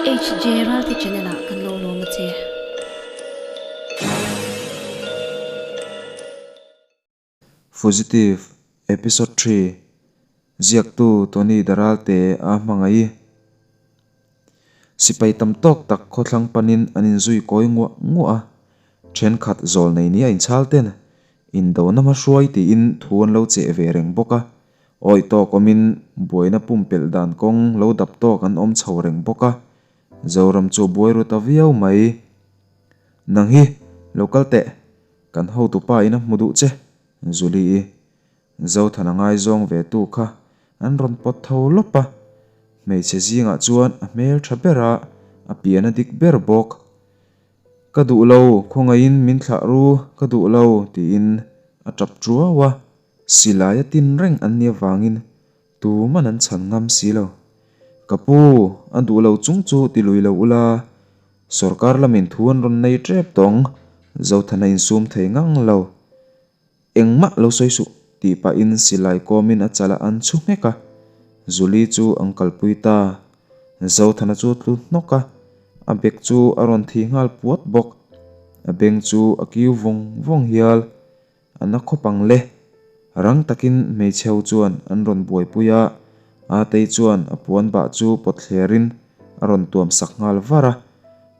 HJ Ralte channel ah kan lo lawm a che. Fugitive, Episode Three, Ziaktu Tony Daralte a hmangaih. Sipai tam tawk tak khawthlang panin an inzui kawi nguah nguah a, thenkhat zawl nei nia inchhal ten indona hmahruai tiin thu an lo cheh ve reng bawk a, awi tawk awmin buaina pumpelh dan kawng lo dap tawk an awm chho reng bawk a, Zoram chu a buai ru ta viau mai. Nang hi lo kal teh. Kan hotupa in a hmu duh che, Julie-i. Zothana ngaizawng ve tu kha an rawn pawt tho lawp a, hmeichhe zingah chuan a hmel tha ber a, a pian a dik ber bawk. Ka duh lo, khawngaihin min thlah ru, ka duh lo, tiin a tap tuau a. Silai a tin reng an nih avangin tuman an chhan ngam si lo. Ka pu, a duh lo chung chu ti lui lo ula, Sorkar lamin thu an rawn nei tep tawng, Zothana insum thei ngang lo. Engmah lo sawi suh, tih pahin silai kawmin a chala an chhu nghek a. Julie chu an kalpui ta. Zothana chu tlu hnawk a, a bek chu a rawn thi nghal puat bawk. A beng chu a kiu vawng vawng hial. A na khawp ang le. Rang takin hmeichhe ho chuan an rawn buaipui a, Atei chuan a puan bah chu pawt thlerin a rawn tuam sak nghal var a,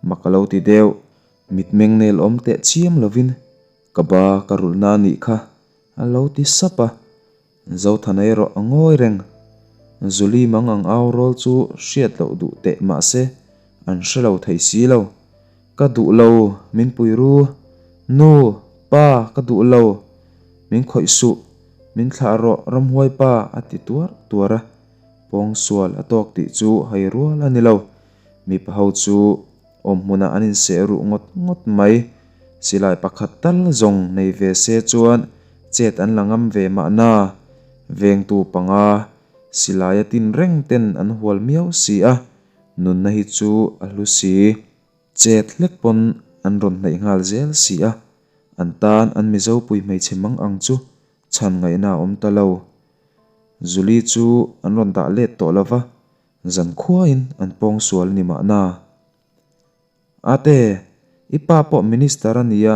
mak a lo ti deuh. Mitmeng nel awm teh chiam lovin ka ba ka rulhna a nih kha a lo ti sap a, Zothana erawh a ngawi reng. Julie mang ang au rawl chu hriat loh duh teh mahse an hre lo thei si lo. Ka duh lo, min pui ru. Nu, pa, ka duh lo. Min khawih suh, min thlah rawh ramhuai pa a ti tuar tuar a. Pawngsual a tawk tih chu hai rual a ni lo. Mipa ho chu awm hmunah an inseh ruh ngawt ngawt mai. Silai pakhat tal zawng nei ve se chuan chet an la ngam ve mahna. Vengtu panga silaia tin reng ten an hual miau si a, nunna hi chu a hlu si. Chet hlek pawn an rawn hnaih nghal zel si a, an tan an Mizopui hmeichhe mang ang chu chhan ngaihna a awm ta lo. Julie chu an rawn dah let tawh lo va, Zan khuain an pawng sual ni mahna. Ate, i pa pawh minister a nia,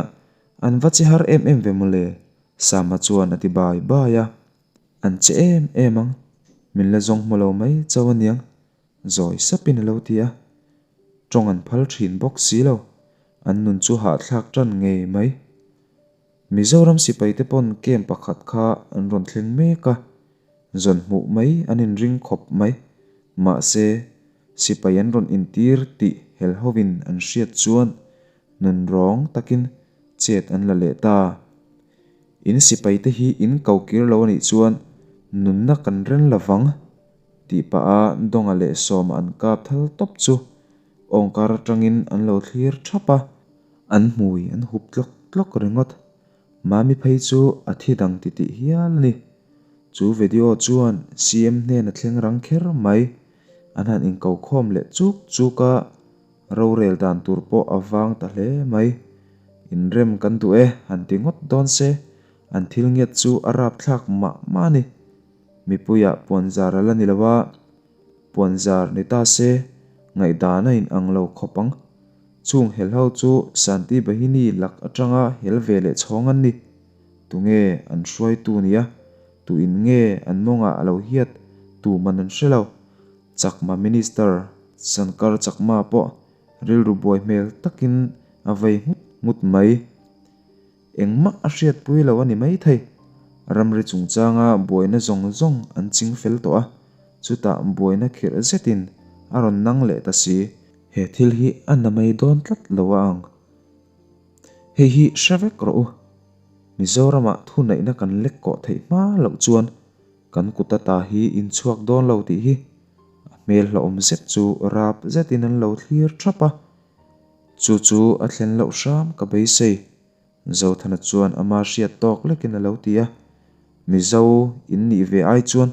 an va che har em em ve mawle, Sama chuan a ti bai bai a. An che em em ang, min la zawng hmu lo mai chauh a niang, zawi sapin a lo ti a. Tawng an phal thin bawk si lo, an nun chu hahthlak tan ngei mai. Mizoram sipaite pawn camp pakhat kha an rawn thleng mek a, zawn hmuh mai an inring khawp mai. Mahse, sipai an rawn intir tih hel hovin an hriat chuan nun rawng takin chet an la leh ta. In sipaite hi in ko kir lo anih chuan nunna kan ren lo vang tih pah a Dawnga leh Sawma an kap thal tawp chu awngkar atangin an lo thlir thap a. An hmui an hup tlawk tlawk ringawt. Mami phei chu a thi dang ti tih hial a ni. Chu video chuan CM hnen a thleng rang kher mai. An han inko khawm leh chuk chuk a, rorel dan tur pawh a vang ta hle mai. Inrem kan duh e han ti ngawt dawn se, an thil ngiat chu a rapthlak mah mah a ni. Mipuiah puanzar a la ni lo a, puanzar ni ta se ngaihdan a inang lo khawp ang. Chung helho chu Shanti Bahini lak atanga hel ve leh chhawng an ni. Tunge an hruaitu nia? Tuin nge an mawngah a lo hiat? Tu man an hre lo. Chakma Minister Shankar Chakma pawh rilru buai hmel takin a vei nghut nghut mai. Engmah a hriatpui lo a ni maithei. Ramri chungchanga buaina zawng zawng an ching fel tawh a, chutah buaina khirh zetin a rawn nang leh ta si. He thil hi a na mai dawn tlat lo a ang. Hei hi hre vek rawh u. Mizoramah thuneihna kan lek kawh theih hma loh chuan kan kut ata hi in chhuak dawn lo tih hi a hmel hlauhawm zet chu rap zetin an lo thlir thap a. Chu chu a thlen loh hram ka beisei. Zothana chuan ama hriat tawk lekin a lo ti a. Mizo in nih ve ai chuan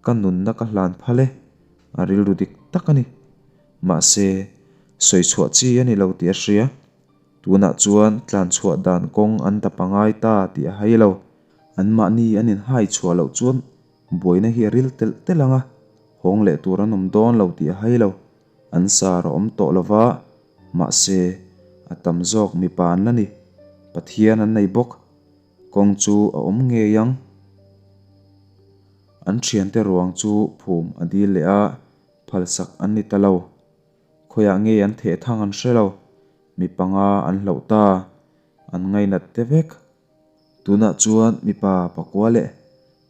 ka nunna ka hlan phal e, a rilru dik tak a ni. Mahse, sawi chhuah chi a ni lo tih a hria. Tunah chuan tlan chhuah dan kawng an ta pangai ta tih a hai lo. Anmahni an inhai chhuah loh chuan buaina hi a ril telh telh ang a, hawng leh tur an awm dawn lo tih a hai lo. An sar a awm tawh lo va, mahse, a tam zawk mipa an la ni. Pathian an nei bawk. Kawng chu a awm ngei ang. An thiante ruang chu phum a dil leh a, phalsak an ni ta lo. Khawiah nge an theh thang an hre lo. Mi panga an hloh ta. An ngainat te vek. Tunah chuan mipa pakua leh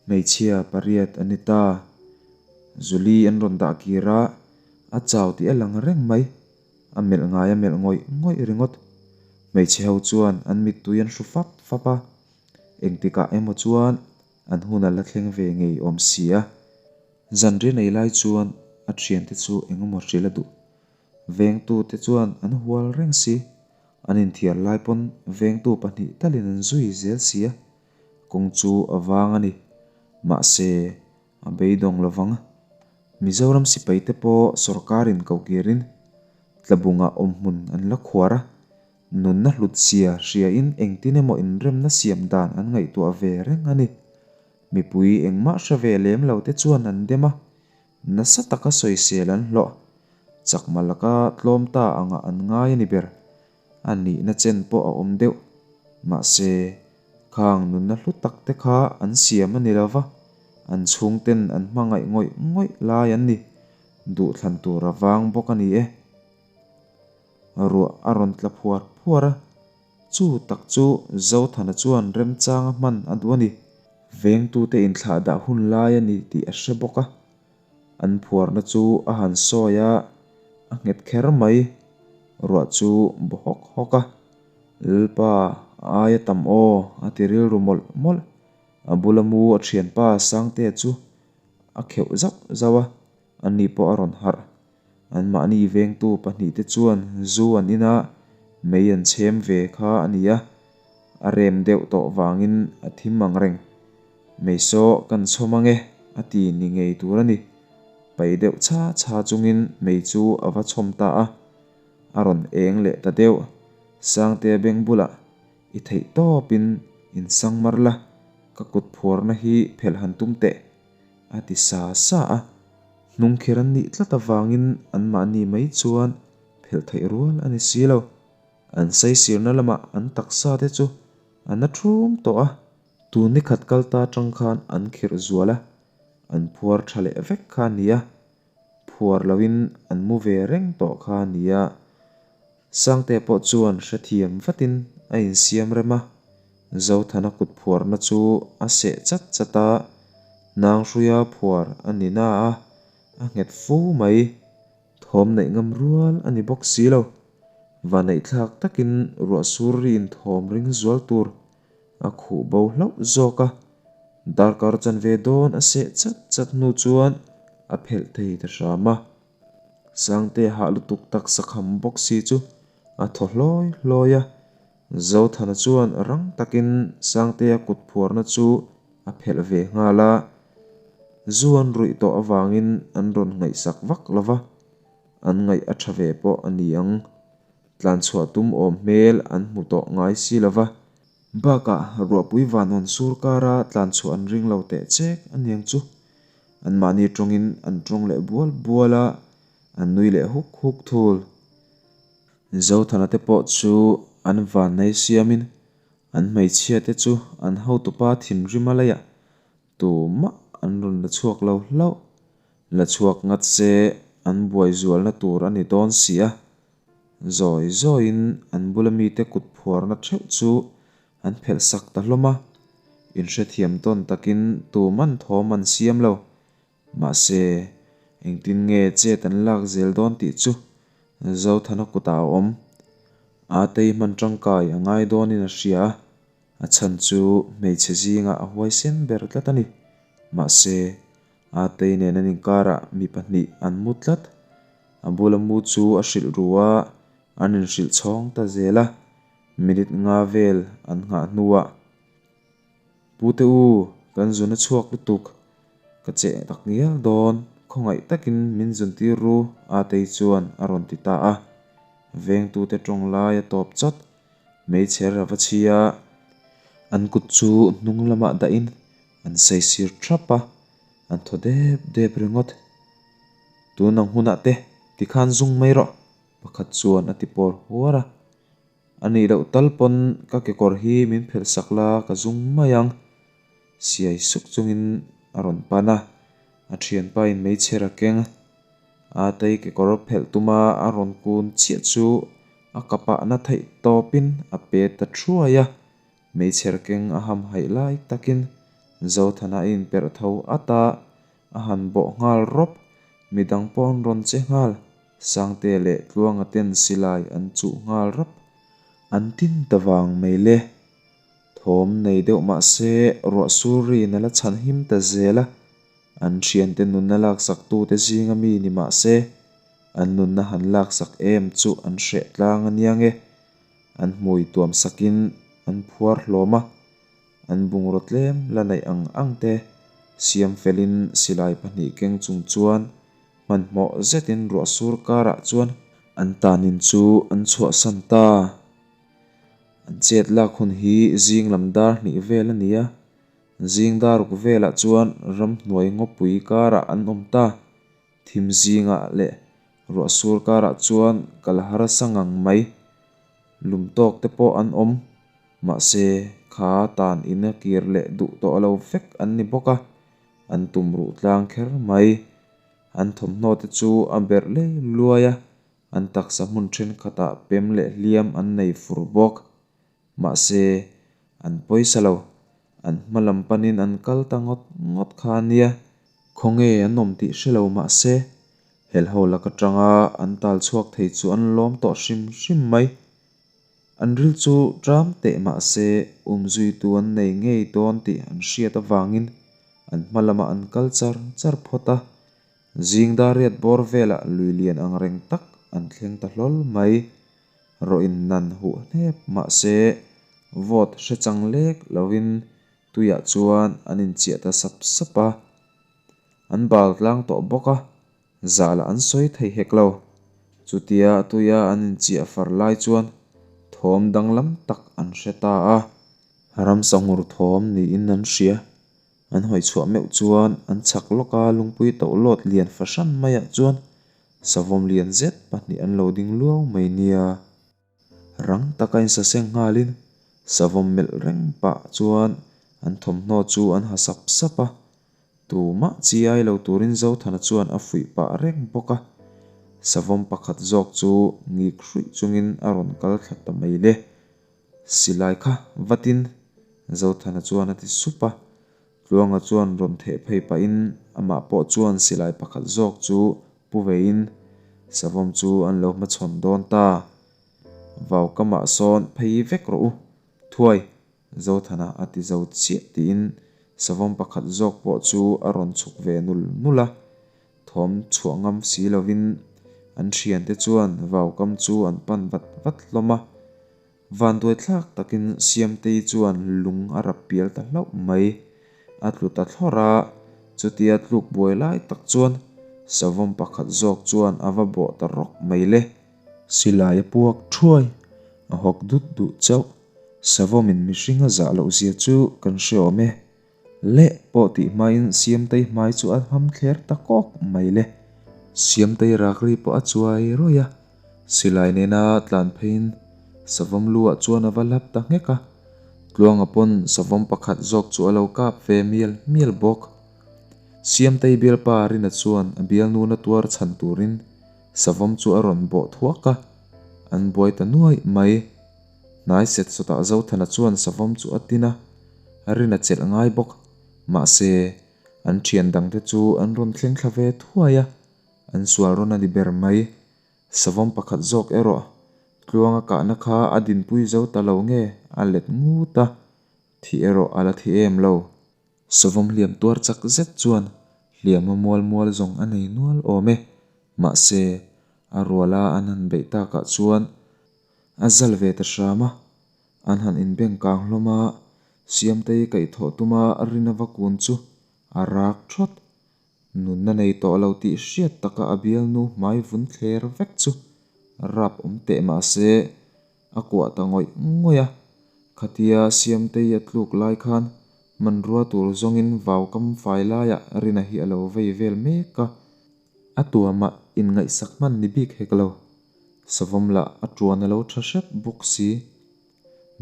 hmeichhia pariat an ni ta. Julie an rawn dah kir a, a chau tih a lang reng mai. A melh ngai a melh ngawih ngawih ringawt. Hmeichhe ho chuan an mittui an hru fap fap a, engtikah emaw chuan an hun a la thleng ve ngei awm si a. Zanriah nei lai chuan a thiante chu engemaw hrilh a duh. Vengtute chuan an hual reng si. An inthiar lai pawn vengtu pahnih talin an zui zel si a, kawng chu a vang a ni. Mahse, a beidawng lovang. Mizoram sipaite pawh sawrkarin kokirin Tlabungah awmhmun an la khuar a, nunna hlut zia hriain engtin emaw inremna siam dan an ngaihtuah ve reng a ni. Mipui engmah hre ve lem lo te chuan an dem a, Nasa taka sawisel an hlawh. Chakma laka tlawm ta angah an ngai a ni ber. A nihna chen pawh a awm deuh. Mahse, khang nunna hlu tak te kha an siam a ni lo va, an chhungten an hmangaih ngawih ngawih lai an ni. Duhthlan tur a vang bawk a ni e. Ruah a rawn tla phuar phuar a, chu tak chu Zothana chuan remchanga hman a duh a ni. Vengtute inthlahdah hun lai a ni tih a hre bawk a, an phuarna chu a han sawi a, a nghet kher mai. Ruah chu bu hawk hawk a, Lalpa a aia tam aw a ti rilru mawlh mawlh. A bula mu a thianpa Sangtea chu a kheuh zauh zauh a, ani pawh a rawn harh. Anmahni vengtu pahnihte chuan zu an in a, mei an chhem ve kha a ni a, a rem deuh tawh vangin a thim ang reng. Mei saw kan chhawm ang e, a ti ni ngei tur a ni. Pai deuh chha chha chungin mei chu a va chhawm ta a, a rawn eng leh ta deuh. Sangtea beng bulah i theih tawpin insang mar la, ka kut phuarna hi phelh han tum teh, a ti sa sa a. Hnungkher an nih tlat avangin anmahni mai chuan phelh theih rual a ni si lo. An saisirna lamah an taksa te chu a na thum tawh a. Tun ni khat kal ta atang khan an khirh zual a, an phuar tha leh vek kha a ni a. Phuar loin an mu ve reng tawh kha a ni a. Sangte pawh chuan hrethiam vatin a insiam rem a, Zothana kut phuarna chu a seh chat chat a, Nânghruia phuar a ni na a, a nghet fu mai. Thawm neih ngam rual a ni bawk si lo. Vaneihthlak takin ruah sur riin thawm ring zual tur a khuh bo hlauh zawk a, darkar chanve dawn a seh chat chat hnu chuan a phelh thei ta hram a. Sangte hah lutuk taksa kham bawk si chu a thaw hlawi hlawi a, Zothana chuan rang takin Sangtea kut phuarna chu a phelh ve nghal a, zu an ruih tawh avangin an rawn ngaihsak vak lo va, an ngaih a tha ve pawh a ni ang. Tlanchhuah tum awm hmel an hmu tawh ngai si lo va. Bakah ruahpui vanawn sur kara tlanchhuah an ring lo teh chek a niang chu. Anmahni tawngin an tawng leh bual bual a, an nui leh huk huk thul. Zothana te pawh chu an vannei siamin an hmeichhia te chu an hotupa thinrim a leiah tumah an rawn la chhuak lo hlauh. La chhuak ngat se an buai zualna tur a ni dawn si a. Zawi zawiin an bula mite kut phuarna theuh chu an phelh sak ta hlawm a, inhrethiam tawn takin tuman thawm an siam lo. Mahse, engtin nge chet an lak zel dawn tih chu Zothana kutah a awm. Atei hman tangkai a ngai dawnin a hria a, a chhan chu hmeichhe zingah a huaisen ber tlat a ni. Mahse, Atei nen an inkarah mi pahnih an mu tlat. A bula mu chu a hrilh ru a, an inhrilh chhawng ta zel a, minute nga vel an nghah hnuah, Pute u, kan zun a chhuak lutuk, ka cheh tak ngial dawn, khawngaih takin min zun tir ru, Atei chuan a rawn ti ta a. Vengtute tawng lai a tawp chawt, meichher a va chhi a, an kut chu hnung lamah dahin an saisir thap a, an thaw dep dep ringawt. Tun ang hunah te. Tikhan zung mai rawh, pakhat chuan a ti pawr huar a. A nih loh tal pawn ka kekawr hi min phelh sak la ka zung mai ang. Siai suk chungin a rawn pan a, a thianpa in meichher a keng. Atei kekawr phelh tuma a rawn kun chiah chu a kapah na theih tawpin a pet ta thuai a. Meichher keng a hamhaih lai takin Zothana a inperh tho at a, a han bawh nghal rawp. Midang pawh an rawn che nghal, Sangtea leh Tluanga ten silai an chuh nghal rap. An tin ta vang mai le. Thawm nei deuh mah se ruah sur riin a la chhan him ta zel a, an thiante nunna laksak tute zinga mi ni mah se an nunna han laksak em chu an hreh tlang a nia nge. An hmui tuam sakin an phuar hlawm a, an bungraw tlem la neih ang ang te siam felin silai pahnih keng chung chuan hmanhmawh zetin ruah sur karah chuan an tanin chu an chhuahsan ta. An chet lak hun hi zing lam dar hnih vel a ni a, zing dar ruk velah chuan ramhnuai ngawpui karah an awm ta. Thim zingah leh ruah sur karah chuan kal harsa ngang mai. Lum tawk te pawh an awm. Mahse, kha tan in a kir leh duh tawh lo vek an ni bawk a, an tum ruh tlang kher mai. An thawmhnaw te chu a berh lei luai a, an taksa hmun thenkhatah pem leh hliam an nei fur bawk. Mahse, an pawisa lo. An hma lam panin an kal ta ngawt ngawt kha a nia. Khawnge an awm tih hre lo mah se, helho lak atanga an tal chhuak thei chu an lawm tawh hrim hrim mai. An ril chu ṭam teh mah se, umzuitu an nei ngei dawn tih an hriat avangin an hma lamah an kal char char phawt a. Zing dar riat bawr velah lui lian ang reng tak an thleng ta hlawl mai. Rawh in nan huh hnep mah se, vawt hre chang lek lovin tuiah chuan an inchiah ta sap sap a. An bal tlang tawh bawk a, zah lah an sawi thei hek lo. Chutia tuia an inchiah far lai chuan thawm danglam tak an hre ta a. Ramsa ngur thawm niin an hria. An hawi chhuah meuh chuan an chhak lawk a lungpui tohlawt lian fahran maiah chuan savawm lian zet pahnih an lo ding luau mai nia. Rang taka insaseng nghalin savawm melh reng pah chuan an thawmhnaw chu an ha sap sap a, tumah chi ai lo turin Zothana chuan a fuih pah reng bawk a. Savawm pakhat zawk chu ngik hruih chungin a rawn kal thla ta mai le. Silai kha vatin Zothana chuan a ti sup a, Tluanga chuan rawn theh phei pahin amah pawh chuan silai pakhat zawk chu pu veiin savawm chu an lo hmachhawn dawn ta. Vau kamah sawn phei vek rawh u, thuai Zothana a ti zo chiah tiin savawm pakhat zawk pawh chu a rawn chhuk ve nul nul a, thawm chhuah ngam si lovin an thiante chuan vau kam chu an pan vat vat hlawm a. Vanduaithlak takin Siamtei chuan lung a rap pial ta hlauh mai. A tlu ta thlawrh a, chutia tluk buai lai tak chuan savawm pakhat zawk chuan a va bawh ta rawk mai le. Silai a puak thuai, a hawk dut duh chauh. Savawmin mihring a zah loh zia chu kan hre awm e. Leh pawh tih hmain Siamtei hmai chu a ham thler ta kawk mai le. Siamtei rak ri pawh a chuai rawih a, silai nena tlan pheiin savawm lu ah chuan a va lap ta nghek a, Tluanga pawn savawm pakhat zawk chu a lo kap ve mial mial bawk. Siamtei bialpa Rina chuan a bialnuna tuar chhan turin savawm chu a rawn bawh thuak a, an buai ta nuaih mai. Hnai set sawtah Zothana chuan savawm chu a tin a, a rin a chelh ngai bawk. Mahse, an thian dangte chu an rawn thleng thla ve thuai a, an sual rawn a ni ber mai. Savawm pakhat zawk erawh Tluanga kahna kha a dinpui zo ta lo nge a let ngut a, thi erawh a la thi em lo. Savawm hliam tuar chak zet chuan hliama mual mual zawng a nei nual awm e. Mahse, a ruala an han beih takah chuan A zal ve ta hram a, an han inbeng kang hlawm a, Siamtei kaihthawh tuma Rina va kun chu a rak thawt. Nunna nei tawh lo tih hriat taka a bialnu hmai vun thler vek chu rap awm teh mah se a kuah ta ngawih ngawih a. Khatia Siamtei a tluk lai khan hmanrua tur zawngin vau kam fai laiah Rina hi a lo vei vel mek a. A tuamah. inngaihsak hman ni bik hek lo, Savawm lah a ṭuan a lo ṭha hrep bawk si.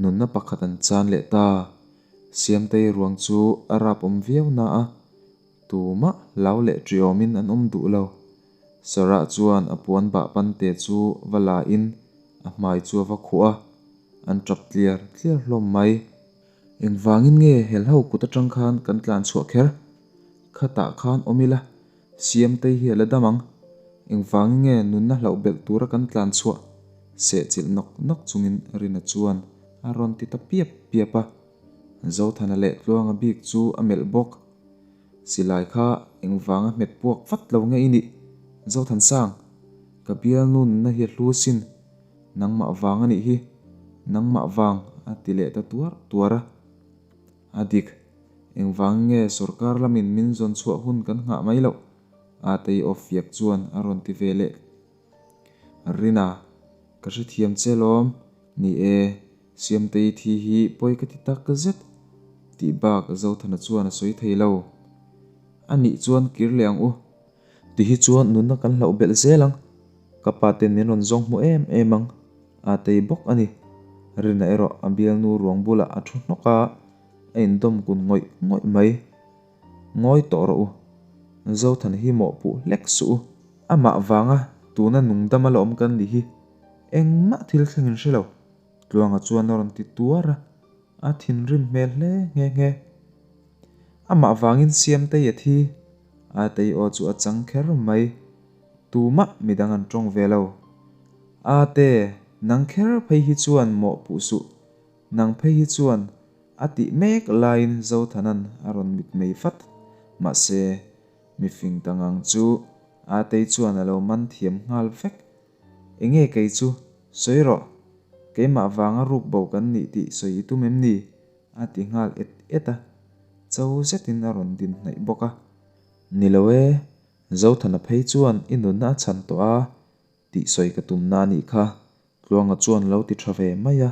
Nunna pakhat an chân leh ta. Siamtei ruang chu a râpawm viau na a, tumah hlau leh ṭi awmin an awm duh lo. Sarah chuan a puan bah pante chu va la in a hmai chu a va khuh a, an ṭap tliar tliar hlawm mai. Engvangin nge helho kut aṭang khan kan tlan chhuah kher? Khatah khan awm ila, Siamtei hi a la dam ang. Engvangin nge nunna hlauh belh tura kan tlan chhuah? Sehchilh nawk nawk chungin Rina chuan a rawn ti ta piap piap a. Zothana leh Tluanga bik chu a melh bawk. Silai kha engvanga hmet puak vat lo nge i nih? Zothansang, ka bialnu nunna hi a hlu sin. Nangmah vang a nih hi, nangmah vang a ti leh ta tuar tuar a. A dik, engvangin nge sawrkar lamin min zawn chhuah hun kan nghah mai loh? Atei aw fiak chuan a rawn ti ve leh. Rina, ka hrethiam che lawm, ni e, Siamtei thi hi pawi ka ti tak zet tih bak Zothana chuan a sawi thei lo. A nih chuan kir leh ang u. Ti hi chuan nunna kan hlauh belh zel ang, ka pa ten min rawn zawng hmu em em ang, a tei bawk a ni. Rina erawh a bialnu ruang bulah a thu hnawk a, a indawm kun ngawih ngawih mai. Ngawi tawh rawh u, Zothan hi mawhpuh hlek suh u. Amah vanga tuna nungdam a la awm kan nih hi engmah thil thleng in hre lo, Tluanga chuan a rawn ti tuar a, a thinrim hmel hle nghe nghe. Amah vangin Siamtei a thi, Atei aw chu a chang kher mai. Tumah midang an tawng ve lo. Ate, nang kher phei hi chuan mawh puh suh. Nang phei hi chuan a tih mek laiin Zothanan a rawn mitmei vat. Mahse, mifing ta ngang chu Atei chuan a lo man thiam nghal vek. Enge kei chu? Sawi rawh. Keimah vanga ruk bo kan nih tih sawi i tum em ni? A ti nghal et et a, cho zetin a rawn din hnaih bawk a. Ni lo e, Zothana phei chuan i nunna a chhan tawh a tih sawi ka tumna a nih kha, Tluanga chuan lo ti tha ve mai a.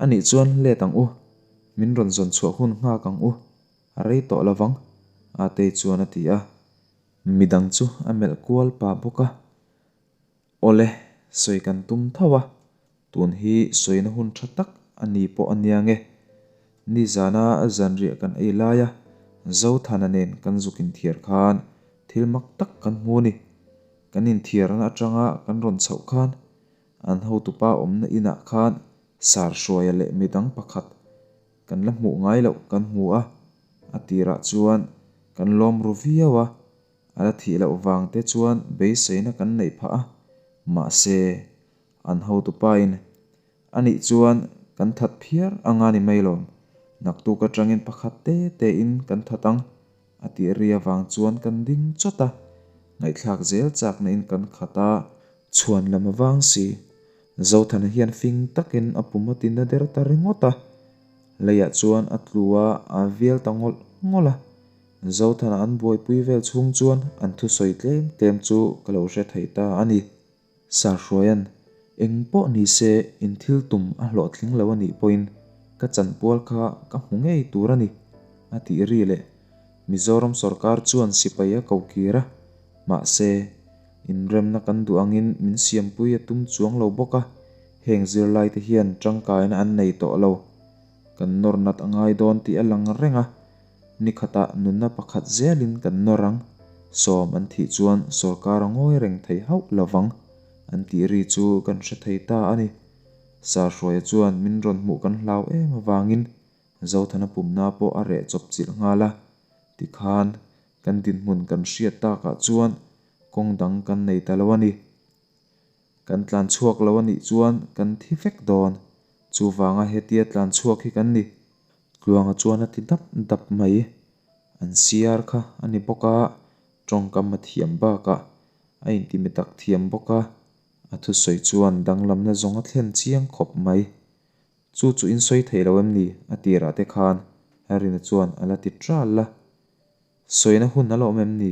A nih chuan let ang u, min rawn zawn chhuah hun nghak ang u, a rei tawh lovang, Atei chuan a ti a. Midang chu a melh kual pah bawk a. Awle, sawi kan tum tho a, tun hi sawina hun tha tak a ni pawh a nia nge. Nizana zanriah kan ei laia Zothana nen kan zuk inthiar khan thil mak tak kan hmu a ni. Kan inthiarna atanga kan rawn chhoh khan an hotupa awmna inah khan sar hruaia leh midang pakhat kan la hmuh ngai loh kan hmu a, a tirah chuan kan lawm ru viau a. A la thih loh vang te chuan beiseina kan neih phah a, mahse, an hotupain, A nih chuan kan that phiar anga ni mai lawm, naktuk atangin pakhat te tein kan that ang, a tih ri avang chuan kan ding chawt a, ngaihthlak zel chakna in kan khat a. Chhuan lam avang si, Zothana hian fing takin a pum a tina der ta ringawt a, leiah chuan a tlu a, a vial ta ngawlh ngawlh a. Zothana an buaipui vel chhung chuan an thusawi tlem tlem chu ka lo hre thei ta a ni. Sarhruaia'n, Eng pawh ni se in thil tum a hlawhtling lo a nih pawhin ka chanpual kha ka hmu ngei tur a ni, a tih ri leh Mizoram sawrkar chuan sipai a ko kir a, mahse, inremna kan duh angin min siampui a tum chuang lo bawk a, heng zirlaite hian tangkaina an nei tawh lo. Kan nawr nat a ngai dawn tih a lang reng a. Ni khatah nunna pakhat zelin kan nawr ang, sawm an thih chuan sawrkar a ngawi reng thei hauh lovang, an tih ri chu kan hre thei ta a ni. Sarhruaia chuan min rawn hmuh kan hlau em avangin Zothana pumna pawh a reh chawp chilh nghal a, tikhan kan dinhmun kan hriat takah chuan kawng dang kan nei ta lo a ni. Kan tlan chhuak lo a nih chuan kan thi vek dawn, chuvanga hetia tlan chhuak hi kan ni. Tluanga chuan a ti dap dap mai. An siar kha a ni bawk a, tawngkam a thiam bakah a intimi tak thiam bawk a, a thusawi chuan danglamna zawng a thlen chiang khawp mai. Chu chu in sawi thei lo em ni? A tirah te khan Rina chuan a la ti ṭal a. Sawina hun a la awm em ni?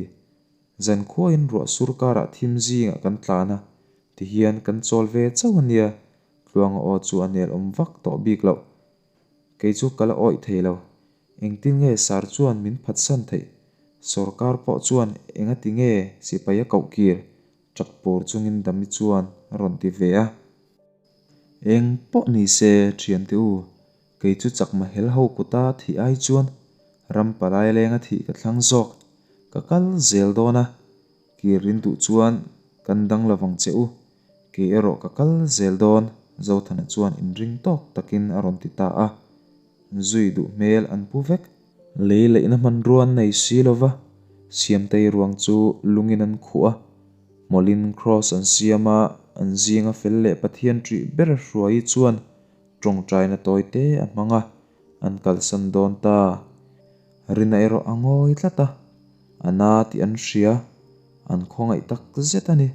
Zankhuain ruah sur karah thim zingah kan tlan a, tihian kan chawl ve chauh a nia, Tluanga aw chu a nel awm vak tawh bik loh. Kei chu ka la awih thei lo. Engtin nge Sar chuan min phatsan theih? Sawrkar pawh chuan engati nge sipai a koh kir? Ṭap pur chungin Dami chuan a rawn ti ve a. Eng pawh ni se ṭhiante u, kei chu chakma hel ho kuta thih ai chuan ram palai lenga thih ka thlang zawk. Ka kal zel dawn a, kir in duh chuan kan dang lovang che u. Kei erawh ka kal zel dawn Zothana chuan inringtawk takin a rawn ti ta a. Zui duh hmel an pu vek. Lei laihna hmanrua an nei si lo va, Siamtei ruang chu lungin an khuh a, hmawlhin kraws an siam a, an zinga fel leh Pathian ṭih ber Hruaii chuan ṭawngṭaina tawi te a hmang a, an kalsan dawn ta. Rina erawh a ngawi tlat a, a na tih an hria, an khawngaih tak zet a ni.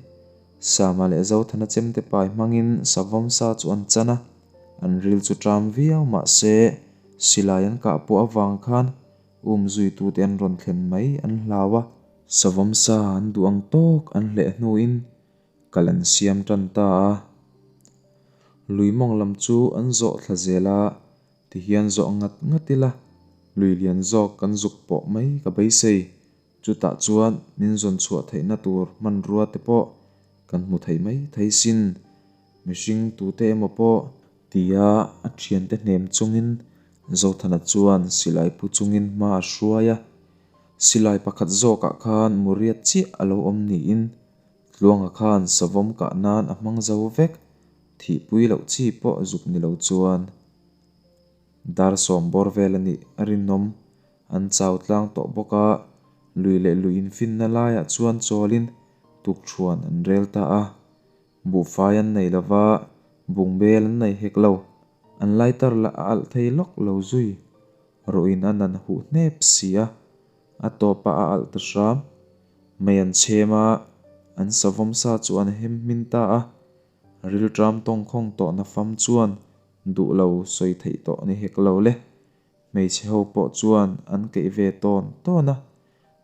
Sama leh Zothana chemte pai hmangin savawm sa chu an chan a, an ril chu ṭam viau mah se silai an kah pawh avang khan um zuitute an rawn thlen mai an hlau a. Savawm sa an duh ang tawk an hleh hnuin kal an siam tan ta a. Lui mawng lam chu an zawh thla zel a, tihian zawh ngat ngat ila lui lian zawk kan zuk pawh mai ka beisei. Chutah chuan min zawn chhuah theihna tur hmanrua te pawh kan hmu thei mai thei sin. Mihring tute emaw pawh tia a thiante hnem chungin Zothana chuan silai pu chungin hma a hruai a. Silai pakhat zawkah khan Muriat chiah a lo awm niin Tluanga khan savawm kah nan a hmang zo vek, thihpui loh chi pawh zuk ni lo chuan. Dar sawm bawr vel a nih a rinawm. An chau tlang tawh bawk a, lui leh lui infinna laiah chuan chawlin tukṭhuan an rel ta a. Buhfai an nei lo va, bungbel an nei hek lo. An lighter lah a alh thei lawk lo zui. Ruhin a nan huh hnep si a, a tawpah a alh ta hram. Mei an chhem a, an savawm sa chu an hem hmin ta a. Rilṭam tawngkhawng tawhna fam chuan duh lo sawi theih tawh ni hek lo le. Hmeichhe ho pawh chuan an keih ve tawn tawn a,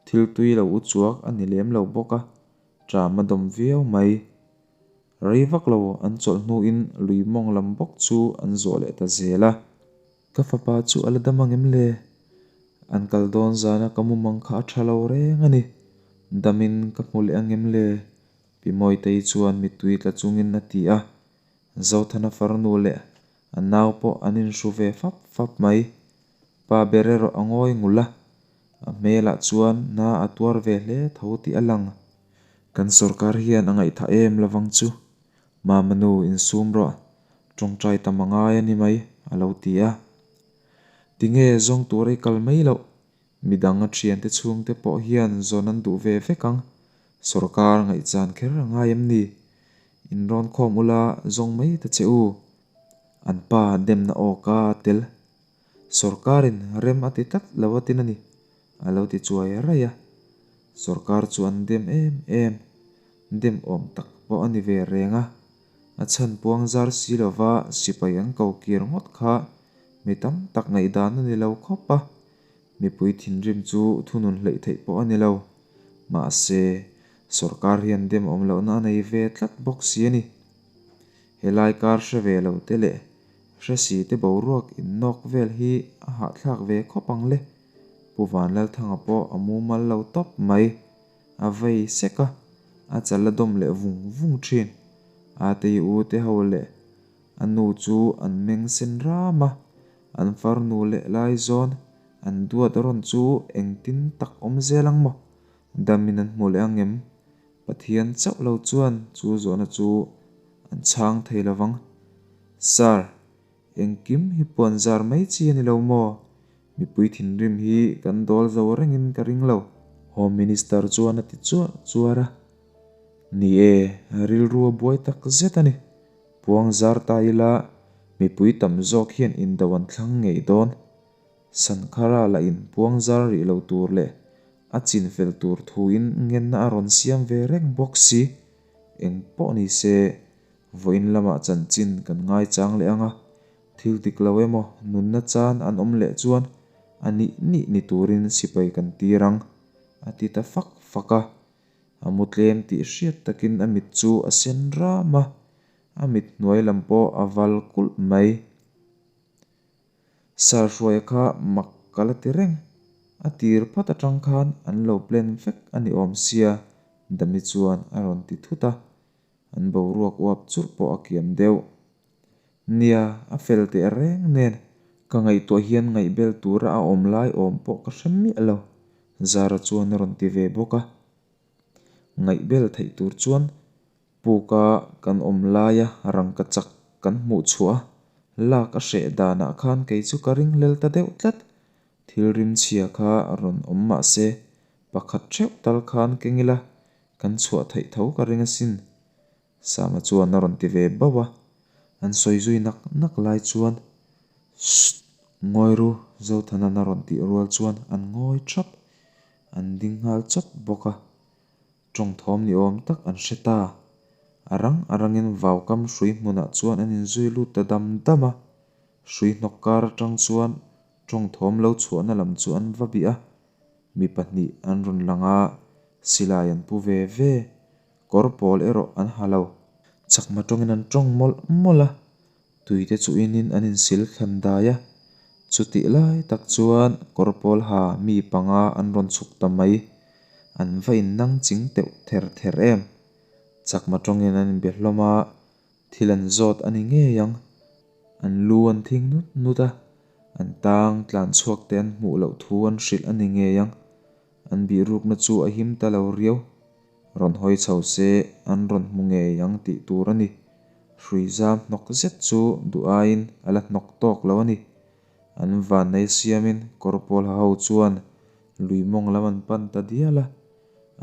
thil tui lo u chuak a ni lem lo bawk a, ṭam a dawm viau mai. Rei vak lo an chawlh hnuin lui mawng lam bawk chu an zawh leh ta zel a. Ka fapa chu a la dam ang em le? An kal dawn zana ka mumang kha a ṭha lo reng a ni. Damin ka hmu leh ang em le? Pi Mawitei chuan mittui tla chungin a ti a. Zothana farnu leh a nau pawh an inhru ve fap fap mai. Pa ber erawh a ngawi ngul a, a hmelah chuan na a tuar ve hle tho tih a lang. Kan sawrkar hian a ngaihthah em lovang chu, Mama nu insum rawh, tawngtai tam a ngai a ni mai, a lo ti a. Tinge zawng tur ei kal mai loh, Midang a thiante chhungte pawh hian zawn an duh ve vek ang. Sawrkar ngaihchan kher a ngai em ni? Inrawn khawm ula zawng mai ta che u. An pa demna aw ka a tel. Sawrkarin rem a ti tlat lo a tin a ni, a lo ti chuai raih a. Sawrkar chu an dem em em. Dem awm tak pawh a ni ve reng a. A chhan puang zar si lova sipai an ko kir ngawt kha mi tam tak ngaihdan a ni lo khawp a. Mipui thinrim chu thunun hleih theih pawh a ni lo. Mahse, sawrkar hian dem awm lohna a nei ve tlat bawk si a ni. Helai kar hre ve lo te leh hre si te boruak innawk vel hi a hahthlak ve khawp ang le. Pu Vanlalthanga pawh a mumal lo tawp mai. A vei sek a, a chal a dawm leh vung vung thin. Atei u te ho leh a nu chu an meng sen ram a. An farnu leh laizawn an duat rawn chu engtin tak awm zel ang maw? Damin an hmu leh ang em? Pathian chauh lo chuan chu zawhna chu an chhang thei lo vang. Sir, engkim hi puan zar mai chi a ni lo maw? Mipui thinrim hi kan dawl zo rengin ka ring lo. Home Minister chuan a ti chuar chuar a. Ni e, rilru a buai tak zet a ni. Puang zar ta ila, mipui tam zawk hian indo an thlang ngei dawn. Sankhara lah in puang zar rih lo tur leh a chin fel tur thuin ngenna a rawn siam ve reng bawk si. Eng pawh ni se, vawiin lamah chanchin kan ngaichang leh ang a, thil dik lo emaw nunna chan an awm leh chuan a nih nih ni turin sipai kan tir ang, a ti ta fak fak a. A mu tlem tih hriat takin a mit chu a sen ram a, a mit hnuai lam pawh a val kulh mai. Sir Hruaia kha mak ka la ti reng. A tir phawt atang khan an lo plan vek a ni awm sia Dami chuan a rawn ti thut a, an boruak uap churh pawh a kiam deuh. Nia, a fel teh reng nen ka ngaihtuah hian ngaihbel tura a awm lai awm pawh ka hre miah lo Zara chuan a rawn ti ve bawk a. Ngaihbel theih tur chuan Puka kan awm laia rangkachak kan hmuh chhuah a lak a hreh danah khan kei chu ka ringhlel ta deuh tlat. Thil rimchhia kha rawn awm mah se pakhat theuh tal khan keng ila kan chhuah theih tho ka ring asin Sama chuan a rawn ti ve bauh a. An sawi zui nak nak lai chuan Sst! Ngawi ru Zothanan a rawn tih rual chuan an ngawi thap. An ding nghal chawt bawk a. Tawng thawm ni awm tak an hre ta. A rang a rangin vaukam hrui hmunah chuan an inzui lut ta dam dam a. Hrui hnawk kar atang chuan tawng thawm lo chhuahna lam chu an va bih a. Mi pahnih an rawn lang a, silai an pu ve ve. Kawr pawl erawh an ha lo. Chakma tawngin an tawng mawlh mawlh a. Tuite chu inin an insil thlan dai a, chutih lai tak chuan kawr pawl ha mi panga an rawn chhuk ta mai. An va innang ching teuh ther ther em. Chakma tawngin an inbe hlawm a, thil an zawt a ni ngei ang. An lu an thing nut nut a, an tang tlan chhuak te an hmuh loh thu an hrilh a ni ngei ang. An bihrukna chu a him ta lo riau. Rawn hawi chho se an rawn hmu ngei ang tih tur a ni. Hrui zam hnawk zet chu duh aiin a la hnawk tawk lo a ni. An vannei siamin kawr pawl ha ho chuan lui mawng lam an pan ta dial a,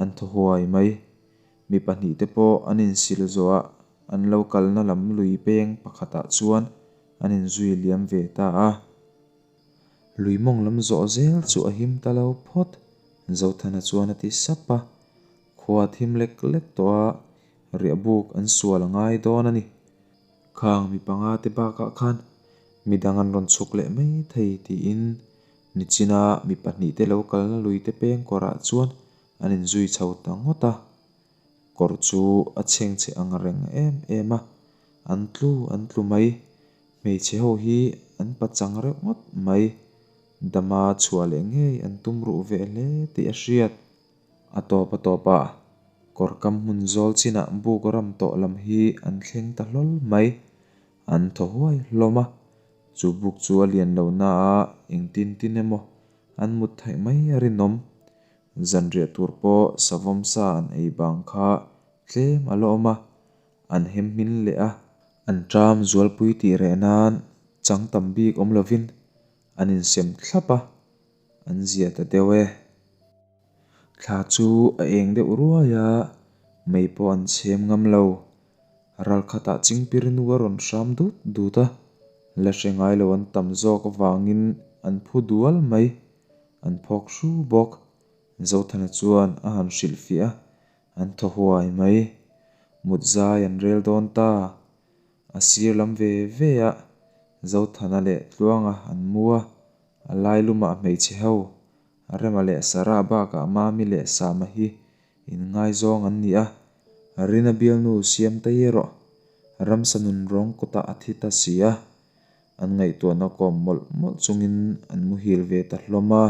an thaw huai mai. Mi pahnihte pawh an insil zawhah an lo kalna lam lui peng pakhatah chuan an inzui liam ve ta a. Lui mawng lam zawh zel chu a him ta lo phawt, Zothana chuan a ti sap a. Khua thim lek lek tawh a, riah buk an sual a ngai dawn a ni. Khang mi panga te bakah khan midang an rawn chhuk leh mai thei tiin nichina mi pahnih te lo kalna lui te peng kawrah chuan an inzui chho ta ngawt a. Kawr chu a chhengchhe ang reng em em a, an tlu an tlu mai. Hmeichhe ho hi an pachang reuh ngawt mai. Dama chhuah leh ngei an tum ruh ve hle tih a hriat. A tawp a tawp a, kawr kam hmun zawl chinah buk ram tawh lam hi an thleng ta hlawl mai. An thaw huai hlawm a, chu buk chu a lian lo na a, engtin tin emaw an mut theih mai a rinawm. Zanriah tur pawh savawm sa an ei bang kha tlem a la awm a, An hem hmin leh a, an ṭam zualpui tih reh nan chang tam bik awm lovin an insem thlap a, an zia ta deuh e. Thla chu a eng deuh ruai a, mei pawh an chhem ngam lo. Ralkhatah chingpirinu a rawn hram dut dut a, la hre ngai lo an tam zawk avangin an phu dual mai, an phawk hru bawk. Zothana chuan a han hrilhfiah a, An thaw huai mai. Mut zai an rel dawn ta. A sir lam ve ve a, Zothana leh Tluanga an mu a, a lai lumah hmeichhe ho, Rema leh Sarah bakah Mami leh Sama hi inngaizawng an ni a. Rina bialnu Siamtei erawh ramsa nunrawng kutah a thi ta si a, An ngaihtuahna kawm mawlh mawlh chungin an muhil ve ta hlawm a.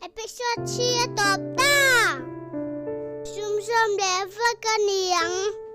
Episode chhi a tawp ta! Sumsawm leh vak a ni ang.